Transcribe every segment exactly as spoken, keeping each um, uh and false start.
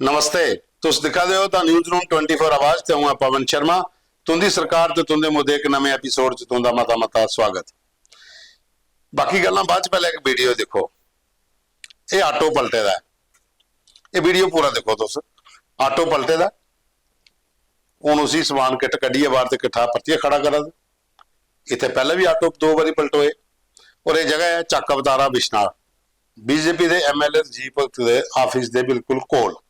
नमस्ते, तुस दिक्खा दे ओ the news room twenty four Awaaz ते अ'ऊं आं पवन शर्मा। तुं'दी सरकार ते तुं'दे मुद्दे इक नमें एपिसोड च तुं'दा मता मता स्वागत। बाकी गल्लां बाद च, पैह्लें इक वीडियो दिक्खो। एह् आटो पलटे दा ऐ, एह् वीडियो पूरा दिक्खो तुस। आटो पलटे दा, हून उसी समान किट्ठ कड्ढियै बाहर ते किट्ठा परतियै खड़ा करा दे। इत्थै पैह्लें बी आटो दो बारी पलटोए। और एह् जगह ऐ चक्क अवतारा बिश्नाह, बीजेपी दे एमएलए रजीव भगत दे आफिस दे बिल्कुल कोल।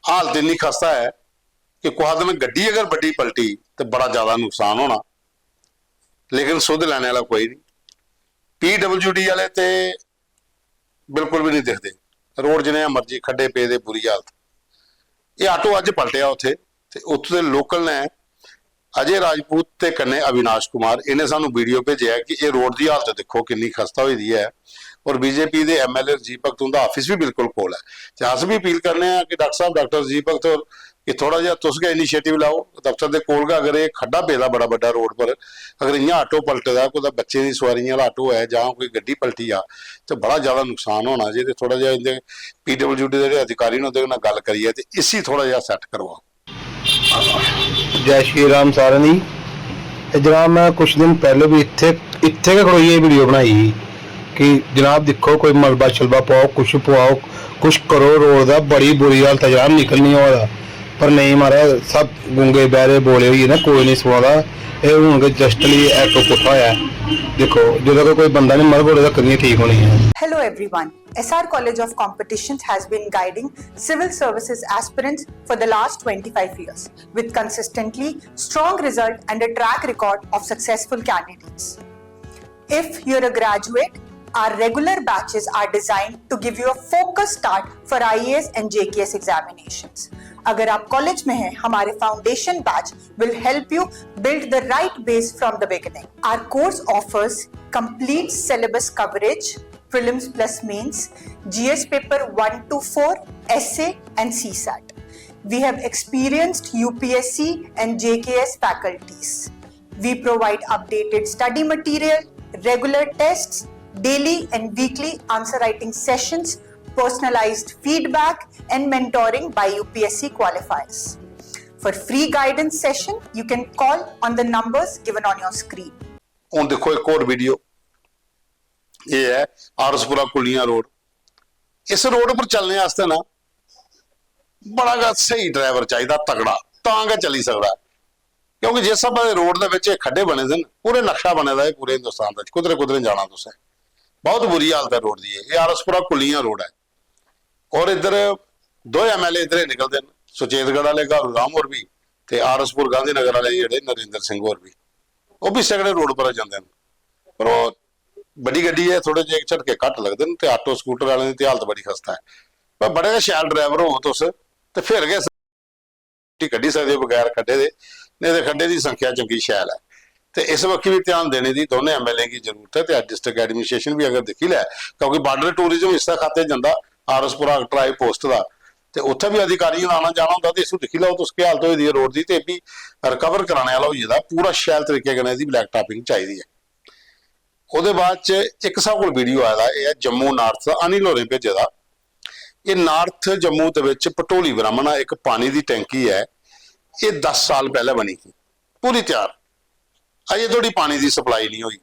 हालत इन्नी खस्ता ऐ कि कुसै दिन गड्डी अगर बड्डी पलटी ते बड़ा ज्यादा नुकसान होना, लेकिन सुध लैने आह्ला कोई नहीं। पीडब्ल्यूडी आह्ले ते बिल्कुल बी नहीं दिखदे, रोड जनेहा मर्जी, खड्डे पेदे, बुरी हालत। एह् आटो अज्ज पलटेआ उत्थे, ते उत्थूं दे लोकल ने, अजय राजपूत ते कन्नै अविनाश कुमार, इ'नें सानू वीडियो भेजेआ कि एह् रोड दी हालत दिक्खो किन्नी खस्ता होई दी ऐ। और बीजेपी दे एमएलए रजीव भगत उं'दा आफिस बी बिल्कुल कोल ऐ। ते अस बी अपील करने आं कि डाक्टर साहब, डाक्टर रजीव भगत होर, कि थोड़ा जेहा तुस गै इनिशिएटिव लैओ। दफ्तर दे कोल गै अगर एह् खड्डा पेदा बड़ा बड्डा रोड पर, अगर इ'यां आटो पलटे दा, कुतै बच्चें दी सुआरियें आह्ला आटो ऐ जां कोई गड्डी पलटी जा, ते बड़ा ज्यादा नुकसान होना। जे ते थोड़ा जेहा इं'दे पीडब्ल्यूडी दे जेह्ड़े अधिकारी न, उं'दे कन्नै गल्ल करियै ते इसी थोड़ा जेहा सैट्ट करवाओ। जय श्री राम सारें गी। ते जनाब, में कुछ दिन पैह्ले बी इत्थै इत्थै गै खड़ोइयै वीडियो बनाई ही कि जनाब दिक्खो, कोई मलबा शलबा पाओ, कुछ पाओ, कुछ करो रोड दा। बड़ी बुरी हालत ऐ जनाब, निकल निं होआ दा। पर नेईं महाराज, सब गुंगे बहरे बोले होई गे न, कोई निं सुना दा। एह् हून गै जस्टली आटो पुट्ठा होआ ऐ। दिक्खो, जदूं तक कोई बंदा निं मरग, ओह्दे तक निं ठीक होनी ऐ। Hello everyone. S R College of Competitions has been guiding civil services aspirants for the last twenty-five years with consistently strong result and a track record of successful candidates. If you're a graduate, our regular batches are designed to give you a focused start for I A S and J K S examinations. अगर आप college में हैं, हमारे foundation batch will help you build the right base from the beginning. Our course offers complete syllabus coverage, prelims plus mains, G S paper one to four, essay and C sat. We have experienced U P S C and J K S faculties. We provide updated study material, regular tests, daily and weekly answer writing sessions, personalized feedback, and mentoring by U P S C qualifiers. For free guidance session, you can call on the numbers given on your screen. हून दिक्खो इक होर video, एह् ऐ RS Pura कुलियां road. इस road पर चलने आस्तै ना बड़ा गै स्हेई ड्राइवर चाहिदा, तगड़ा, तां गै चली सकदा ऐ। क्योंकि जिस स्हाबै दे रोड दे बिच एह् खड्डे बने दे न, पूरे नक्शा बने दा ऐ पूरे हिंदुस्तान दा, कुद्धरे कुद्धरे जाना तुसें। बहुत बुरी हालत ऐ रोड दी। एह् आरएसपुरा कुलियां रोड ऐ। और इद्धर दो एमएलए इद्धर निकलदे न, सुचेतगढ़ आह्ले घारू राम होर बी ते आरएसपुर गांधीनगर आह्ले जेह्ड़े नरेंद्र सिंह होर बी, ओह् बी सगड़े रोड पर जंदे न। पर ओह् बड्डी गड्डी ऐ, थोड़े जेह् झटके घट्ट लगदे न ते आटो स्कूटर आह्लें दी ते हालत बड़ी खस्ता ऐ। पर बड़े गै शैल ड्राइवर होवो तुस ते फिर गै इसी कड्ढी सकदे ओ बगैर खड्डे दे, नेईं ते खड्डे दी संख्या चंगी शैल ऐ। ते इस बक्खी बी ध्यान देने दी दौनें एमएलए गी जरूरत ऐ। ते अज्ज डिस्ट्रिक्ट एडमिनिस्ट्रेशन बी अगर दिक्खी लै, क्योंकि बार्डर टूरिज्म इस्सै खाते जंदा, आरएसपुरा ट्राई पोस्ट दा, ते उत्थै बी अधिकारियें दा आना जाना होंदा। ते इसी दिक्खी लैओ तुस, केह् हालत होई दी ऐ रोड दी, ते एह् बी रिकवर कराने आह्ला होई गेदा पूरा शैल तरीके कन्नै। एह्दी ब्लैक टापिंग चाहिदी ऐ। ओह्दे बाद च इक साढ़े कोल वीडियो आए दा, एह् ऐ जम्मू नार्थ दा, अनिल होरें भेजे दा। एह् नार्थ जम्मू दे बिच पटोली ब्राह्मणा इक पानी दी टैंकी ऐ, एह् दस साल पैह्ले बनी ही, पूरी त्यार, अजें धोड़ी पानी दी सप्लाई निं होई।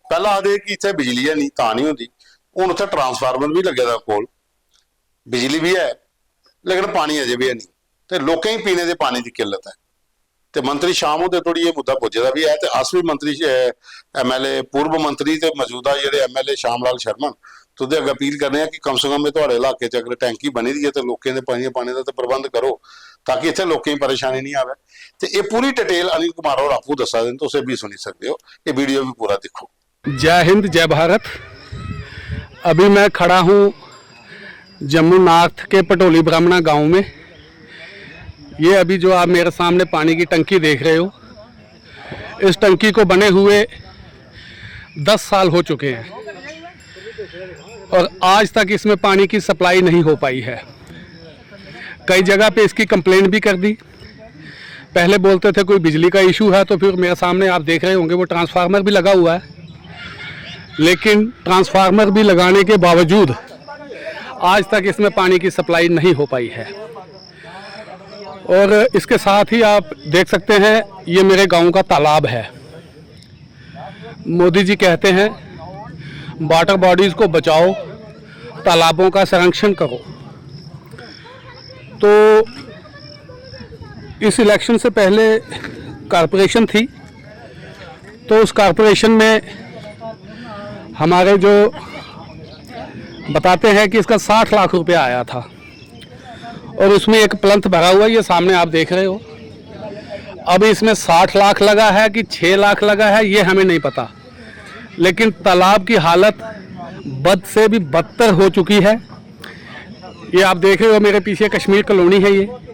पैह्ला आखदे कि इत्थै बिजली है निं, तां निं होंदी। हून उत्थै ट्रांसफार्मर बी लग्गे दा कोल, बिजली बी ऐ, लेकिन पानी अजें बी है निं। ते लोकें गी पीने दे पानी दी किल्लत ऐ। ते मंत्री शाम हुंदे धोड़ी एह् मुद्दा पुज्जे दा बी ऐ। ते अस बी मंत्री, एमएलए, पूर्व मंत्री ते मजूदा जेह्ड़े एमएलए शाम लाल शर्मा न, तुं'दे अग्गें अपील करने आं कि कम से कम एह् थुआढ़े इलाके च अगर टैंकी बनी दी ऐ ते लोकें दे पीने पानी दा ते प्रबंध करो, ताकि इत्थै लोकें गी परेशानी निं आवै। ते एह् पूरी डिटेल अनिल कुमार होर आपूं दस्सा दे न, तुस एह् बी सुनी सकदे ओ। एह् वीडियो बी पूरा दिक्खो। जय हिंद, जय भारत। अभी मैं खड़ा हूँ जम्मू नॉर्थ के पटोली ब्राह्मणा गांव में। ये अभी जो आप मेरे सामने पानी की टंकी देख रहे हो, इस टंकी को बने हुए दस साल हो चुके हैं और आज तक इसमें पानी की सप्लाई नहीं हो पाई है। कई जगह पे इसकी कंप्लेंट भी कर दी। पहले बोलते थे कोई बिजली का इशू है, तो फिर मेरे सामने आप देख रहे होंगे वो ट्रांसफार्मर भी लगा हुआ है, लेकिन ट्रांसफार्मर भी लगाने के बावजूद आज तक इसमें पानी की सप्लाई नहीं हो पाई है। और इसके साथ ही आप देख सकते हैं, ये मेरे गांव का तालाब है। मोदी जी कहते हैं, वाटर बॉडीज को बचाओ, तालाबों का संरक्षण करो। तो इस इलेक्शन से पहले कॉरपोरेशन थी, तो उस कॉरपोरेशन में हमारे जो बताते हैं कि इसका साठ लाख रुपया आया था, और उसमें एक प्लंथ भरा हुआ है, ये सामने आप देख रहे हो। अब इसमें साठ लाख लगा है कि छः लाख लगा है, ये हमें नहीं पता, लेकिन तालाब की हालत बद से भी बदतर हो चुकी है। ये आप देख रहे हो, मेरे पीछे कश्मीर कॉलोनी है, ये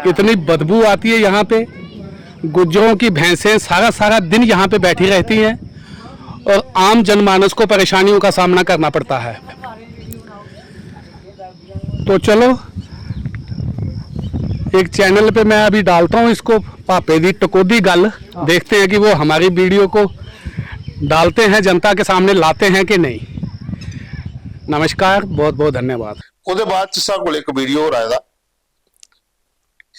इतनी बदबू आती है यहाँ पे। गुज्जरों की भैंसें सारा सारा दिन यहाँ पे बैठी रहती हैं और आम जनमानस को परेशानियों का सामना करना पड़ता है। तो चलो, एक चैनल पे मैं अभी डालता हूँ इसको, पापे दी टकोदी गल। देखते हैं कि वो हमारी वीडियो को डालते हैं, जनता के सामने लाते हैं कि नहीं। नमस्कार, बहुत बहुत धन्यवाद। ਉਹਦੇ ਬਾਅਦ ਚ ਸਾਡੇ ਕੋਲ ਇੱਕ ਵੀਡੀਓ ਹੋਰ ਆਇਆ ਦਾ।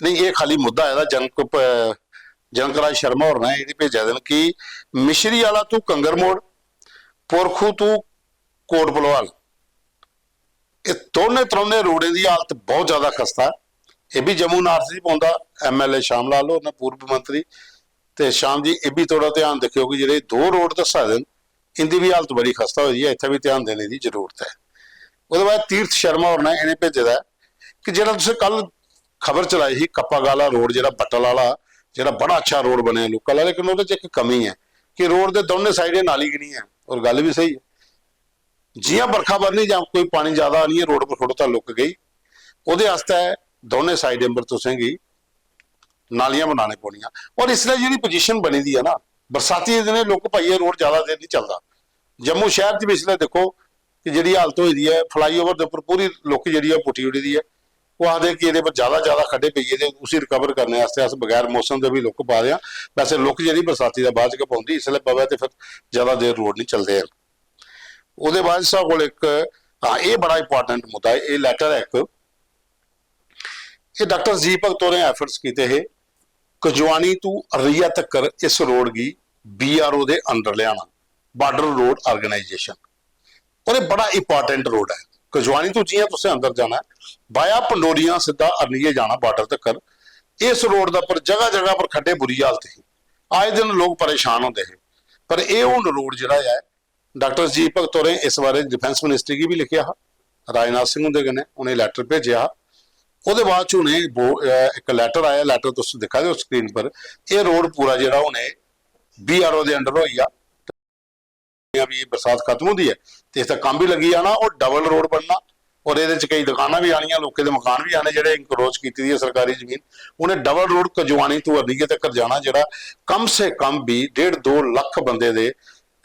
ਨਹੀਂ, ਇਹ ਖਾਲੀ ਮੁੱਦਾ ਆਇਆ ਦਾ। ਜਨਕ ਪ- ਜਨਕ ਰਾਜ ਸ਼ਰਮਾ ਹੋਰਾਂ ਨੇ ਇਹਦੀ ਭੇਜਿਆ ਦੇਣ ਕਿ ਮਿਸ਼ਰੀ ਵਾਲਾ ਤੂੰ ਕੰਗਰ ਮੋੜ, ਪੁਰਖੂ ਤੂੰ ਕੋਟ ਬਲਵਾਲ, ਇਹ ਦੋਨੇ ਤਰਾਉਨੇ ਰੋੜੇ ਦੀ ਹਾਲਤ ਬਹੁਤ ਜ਼ਿਆਦਾ ਖਸਤਾ। ਇਹ ਵੀ ਜੰਮੂ ਨਾਰਥ ਦੀ ਪਾਉਂਦਾ। ਐਮਐਲਏ ਸ਼ਾਮ ਲਾਲ ਹੋਰਾਂ ਨੇ, ਪੂਰਬ ਮੰਤਰੀ, ਤੇ ਸ਼ਾਮ ਜੀ ਇਹ ਵੀ ਥੋੜਾ ਧਿਆਨ ਰੱਖਿਓ ਕਿ ਜਿਹੜੇ ਦੋ ਰੋਡ ਦੱਸਾ ਦੇਣ, ਇਹਦੀ ਵੀ ਹਾਲਤ ਬੜੀ ਖਸਤਾ ਹੋਈ ਹੈ, ਇੱਥੇ ਵੀ ਧਿਆਨ ਦੇਣ ਦੀ ਜ਼ਰੂਰਤ ਹੈ। ਉਹਦੇ ਬਾਅਦ ਤੀਰਥ ਸ਼ਰਮਾ ਹੋਰਾਂ ਨੇ ਇਹਨੇ ਭੇਜਿਆ ਦਾ ਕਿ ਜਿਹੜਾ ਤੁਸੀਂ ਕੱਲ ਖਬਰ ਚਲਾਈ ਸੀ, ਕੱਪਾਗਾਲਾ ਰੋਡ ਜਿਹੜਾ ਬਟਲ ਵਾਲਾ, ਜਿਹੜਾ ਬੜਾ ਅੱਛਾ ਰੋਡ ਬਣਿਆ ਲੋਕਾਂ ਦਾ, ਲੇਕਿਨ ਉਹਦੇ ਚ ਇੱਕ ਕਮੀ ਹੈ ਕਿ ਰੋਡ ਦੇ ਦੋਨੇ ਸਾਈਡ ਇਹ ਨਾਲੀ ਕਿ ਨਹੀਂ ਹੈ। ਔਰ ਗੱਲ ਵੀ ਸਹੀ ਹੈ, ਜਿਆਂ ਬਰਖਾ ਬਰਨੀ ਜਾਂ ਕੋਈ ਪਾਣੀ ਜ਼ਿਆਦਾ ਆਣੀ ਹੈ, ਰੋਡ ਪਰ ਖੜੋ ਤਾਂ ਲੁੱਕ ਗਈ। ਉਹਦੇ ਵਾਸਤੇ ਦੋਨੇ ਸਾਈਡ ਅੰਬਰ ਤੁਸੀਂ ਕੀ ਨਾਲੀਆਂ ਬਣਾਣੇ ਪਉਣੀਆਂ। ਔਰ ਇਸ ਲਈ ਜਿਹੜੀ ਪੋਜੀਸ਼ਨ ਬਣੀ ਦੀ ਹੈ ਨਾ, ਬਰਸਾਤੀ ਦੇ ਦਿਨੇ ਲੁੱਕ ਪਈ ਹੈ, ਰੋਡ ਜ਼ਿਆਦਾ ਦੇਰ ਨਹੀਂ ਚੱਲਦਾ। ਜੰਮੂ ਸ਼ਹਿਰ 'ਚ ਵੀ ਇਸ ਲਈ ਦੇਖੋ ਕਿ ਜਿਹੜੀ ਹਾਲਤ ਹੋਈ ਦੀ ਹੈ, ਫਲਾਈਓਵਰ ਦੇ ਉੱਪਰ ਪੂਰੀ ਲੁੱਕ ਜਿਹੜੀ ਹੈ, ਉਹ ਪੁੱਟੀ ਉੜੀ ਦੀ ਹੈ। ਉਹ ਆਖਦੇ ਕਿ ਇਹਦੇ ਪਰ ਜ਼ਿਆਦਾ ਜ਼ਿਆਦਾ ਖੱਡੇ ਪਈਏ ਤੇ ਉਸੇ ਰਿਕਵਰ ਕਰਨੇ ਵਾਸਤੇ ਅਸੀਂ ਬਗੈਰ ਮੌਸਮ ਦੇ ਵੀ ਲੁੱਕ ਪਾ ਰਹੇ ਹਾਂ। ਵੈਸੇ ਲੁੱਕ ਜਿਹੜੀ ਬਰਸਾਤੀ ਦਾ ਬਾਅਦ ਚ ਪਾਉਂਦੀ, ਇਸ ਲਈ ਪਵੇ ਤੇ ਫਿਰ ਜ਼ਿਆਦਾ ਦੇਰ ਰੋਡ ਨਹੀਂ ਚੱਲਦੇ। ਉਹਦੇ ਬਾਅਦ ਸਾਡੇ ਕੋਲ ਇੱਕ, ਹਾਂ, ਇਹ ਬੜਾ ਇੰਪੋਰਟੈਂਟ ਮੁੱਦਾ ਹੈ। ਇਹ ਲੈਟਰ ਹੈ ਇੱਕ, ਇਹ ਡਾਕਟਰ ਜੀ ਭਗਤ ਹੋਰਾਂ ਨੇ ਐਫਰਟਸ ਕੀਤੇ ਹੈ, ਕਜਵਾਨੀ ਤੋਂ ਅਰਈਆ ਤੱਕ ਇਸ ਰੋਡ ਗੀ ਬੀਆਰਓ ਦੇ ਅੰਡਰ ਲਿਆਣਾ, ਬਾਰਡਰ ਰੋਡ ਆਰਗੇਨਾਈਜੇਸ਼ਨ। ਔਰ ਇਹ ਬੜਾ ਇੰਪੋਰਟੈਂਟ ਰੋਡ ਹੈ। ਕਜਵਾਨੀ ਤੋਂ ਜਿਆਂ ਤੁਸੀਂ ਅੰਦਰ ਜਾਣਾ, ਬਾਇਆ ਪੰਡੋਰੀਆਂ ਸਿੱਧਾ ਅਰਨੀਏ ਜਾਣਾ ਬਾਰਡਰ ਤੱਕ। ਇਸ ਰੋਡ ਦਾ ਪਰ ਜਗ੍ਹਾ ਜਗ੍ਹਾ ਪਰ ਖੱਡੇ, ਬੁਰੀ ਹਾਲਤ ਹੈ। ਆਏ ਦਿਨ ਲੋਕ ਪਰੇਸ਼ਾਨ ਹੁੰਦੇ ਹੈ, ਪਰ ਇਹ ਹੁਣ ਰੋਡ ਜਿਹੜਾ ਹੈ, ਡਾਕਟਰ ਜੀ ਭਗਤ ਹੋਰਾਂ ਨੇ ਇਸ ਬਾਰੇ ਡਿਫੈਂਸ ਮਿਨਿਸਟਰੀ ਕੀ ਵੀ ਲਿਖਿਆ ਹਾ, ਰਾਜਨਾਥ ਸਿੰਘ ਹੁੰਦੇ ਕਨੇ ਉਹਨੇ ਲੈਟਰ ਭੇਜਿਆ ਹਾ। ਉਹਦੇ ਬਾਅਦ ਚ ਉਹਨੇ ਬੋ- ਅਹ ਇੱਕ ਲੈਟਰ ਆਇਆ, ਲੈਟਰ ਤੁਸੀਂ ਦਿਖਾ ਦਿਓ ਸਕਰੀਨ ਪਰ। ਇਹ ਰੋਡ ਪੂਰਾ ਜਿਹੜਾ ਉਹਨੇ ਬੀਆਰਓ ਦੇ ਅੰਡਰ ਹੋਈ ਆ। ਵੀ ਇਹ ਬਰਸਾਤ ਖਤਮ ਹੁੰਦੀ ਹੈ ਤੇ ਇਸ ਦਾ ਕੰਮ ਵੀ ਲੱਗੀ ਜਾਣਾ, ਉਹ ਡਬਲ ਰੋਡ ਬਣਨਾ। ਔਰ ਇਹਦੇ ਚ ਕਈ ਦੁਕਾਨਾਂ ਵੀ ਆਣੀਆਂ, ਲੋਕਾਂ ਦੇ ਮਕਾਨ ਵੀ ਆਣੇ ਜਿਹੜੇ ਇਨਕਰੋਚ ਕੀਤੀ ਦੀ ਹੈ ਸਰਕਾਰੀ ਜ਼ਮੀਨ। ਉਹਨੇ ਡਬਲ ਰੋਡ ਕਜਵਾਨੀ ਤੋਂ ਅਰਨੀਏ ਤੱਕ ਜਾਣਾ, ਜਿਹੜਾ ਕਮ ਸੇ ਕਮ ਵੀ ਡੇਢ ਦੋ ਲੱਖ ਬੰਦੇ ਦੇ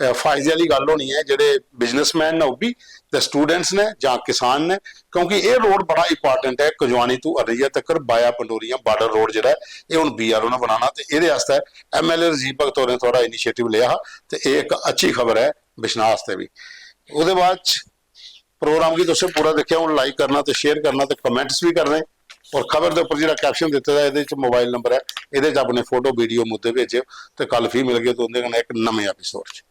ਅਹ, ਫਾਇਦੇ ਵਾਲੀ ਗੱਲ ਹੋਣੀ ਹੈ। ਜਿਹੜੇ ਬਿਜ਼ਨਸਮੈਨ ਨੇ ਉਹ ਵੀ, ਤੇ ਸਟੂਡੈਂਟਸ ਨੇ ਜਾਂ ਕਿਸਾਨ ਨੇ, ਕਿਉਂਕਿ ਇਹ ਰੋਡ ਬੜਾ ਇੰਪੋਰਟੈਂਟ ਹੈ। ਕਜਵਾਨੀ ਤੋਂ ਅਰਈਆ ਤੱਕ ਬਾਇਆ ਪੰਡੋਰੀਆਂ ਬਾਰਡਰ ਰੋਡ ਜਿਹੜਾ ਹੈ, ਇਹ ਹੁਣ ਬੀਆਰਓ ਨੇ ਬਣਾਉਣਾ ਤੇ ਇਹਦੇ ਵਾਸਤੇ ਐਮਐਲਏ ਰਜੀਵ ਭਗਤ ਹੋਰਾਂ ਨੇ ਥੋੜਾ ਇਨੀਸ਼ੀਏਟਿਵ ਲਿਆ ਹਾ। ਤੇ ਇਹ ਇੱਕ ਅੱਛੀ ਖਬਰ ਹੈ ਬਿਸ਼ਨਾਹ ਵਾਸਤੇ ਵੀ। ਉਹਦੇ ਬਾਅਦ ਚ ਪ੍ਰੋਗਰਾਮ ਕੀ ਤੁਸੀਂ ਪੂਰਾ ਦੇਖਿਆ, ਹੁਣ ਲਾਈਕ ਕਰਨਾ ਤੇ ਸ਼ੇਅਰ ਕਰਨਾ ਤੇ ਕਮੈਂਟਸ ਵੀ ਕਰਨੇ। ਔਰ ਖਬਰ ਦੇ ਉੱਪਰ ਜਿਹੜਾ ਕੈਪਸ਼ਨ ਦਿੱਤਾ ਹੈ, ਇਹਦੇ ਚ ਮੋਬਾਈਲ ਨੰਬਰ ਹੈ, ਇਹਦੇ ਚ ਆਪਣੇ ਫੋਟੋ, ਵੀਡੀਓ, ਮੁੱਦੇ ਭੇਜਿਓ। ਤੇ ਕੱਲ ਫਿਰ ਮਿਲ ਗਏ ਤੇ ਉਹਦੇ ਨਾਲ ਇੱਕ ਨਵੇਂ ਐਪੀਸੋਡ ਚ।